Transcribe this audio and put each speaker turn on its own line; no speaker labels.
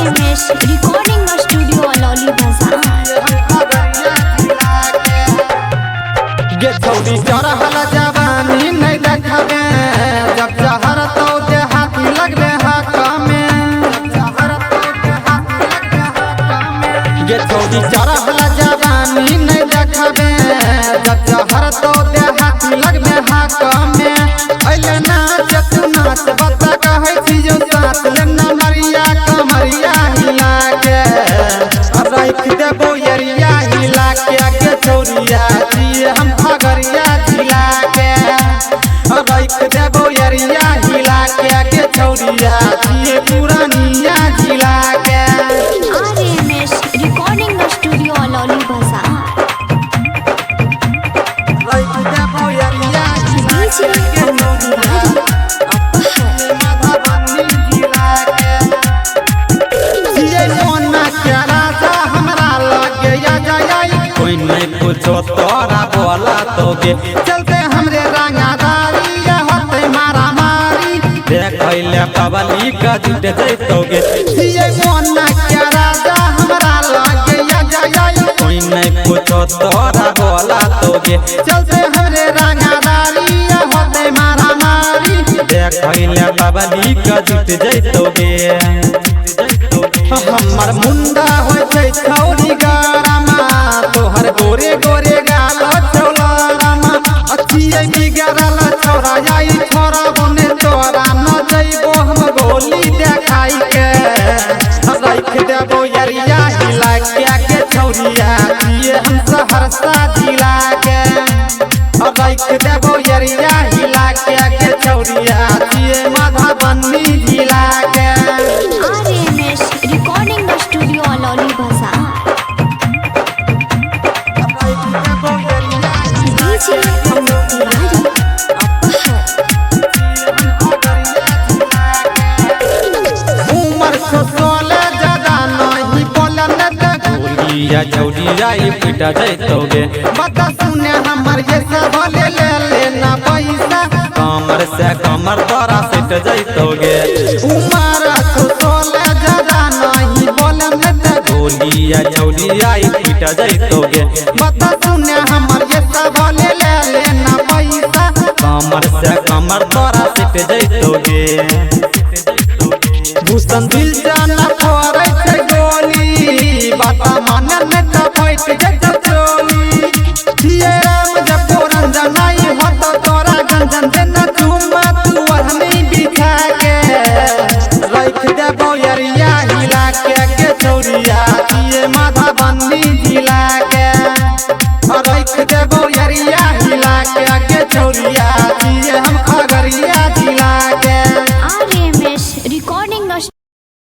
RMS Recording Studio Alauli Bazaar.
गे छौड़ी चढ़ल जवानी नहीं देखबे जब चहर तो देहाती लगबे हकमे। गे छौड़ी चढ़ल जवानी नहीं देखबे जब चहर तो देहाती लगबे हकमे। अइले नाच तू नाच बता कहै छी जो साथ लेना मरिया कमरिया हिला के राखि देबो यरिया हिला के। गे छौड़िया हम खगड़िया जिला के राखि देबो यरिया हिला के। गे छौड़िया पुरानिया जिला के।
RMS Recording Studio Alauli Bazaar.
राखि देबो यरिया हिला
DJ Amit Tiwari Apahar.
Madhubani जिला के। ये मोना के राजा हमरा लगे या जाय कोई नहीं पूछो तोरा बोला तोगे चलते हमरे रंगादारी या होते मारा मारी देखैले पबली का जुट जैतोगे। ये मोना के राजा हमरा लगे या जाय कोई नहीं पूछो तोरा बोला तोगे चलते हमरे रंगादारी या होते मारा मारी देखैले पबली का जुट जैतोगे। हमर मुंडा होइ छै छौरी गरमा तोहर गोरे गोरे गाल छौला रमा अथिए बिगड़ल छौरा आई छोरा बने तोरा न जइबो हम गोली देखाई के राखि देबो यरिया हिला के। गे छौरिया ये हम सहरसा जिला के राखि देबो यरिया हिला के। गे छौरिया ये मधुबनी जिला के।
RMS Recording Studio Alauli Bazaar. DJ Amit Tiwari Apahar.
उमर सोले ज्यादा नहीं बोलन त गोलिया चौड़िया पिटा जैतोगे। बता सुने हमर ये सब ले ले लेना पैसा कमर से कमर तोरा सेट जैतोगे। उमर सोले ज्यादा नहीं बोलन त गोलिया चौड़िया पिटा जैतोगे। बता सुने हमर ये सब ले ले लेना पैसा कमर से कमर तोरा सेट जैतोगे। भूषण दिल जाना फोड़ै छै गोली बाता मानन नै त फटि जेतौ चोली। ये राम जब रंजन आई होतौ तोरा गंजन देना चुम्मा तू ओढ़नी बिछा के राखि देबो यरिया हिला के। गे छौरिया ये मधुबनी जिला के राखि देबो यरिया हिला के। गे छौरिया ये हम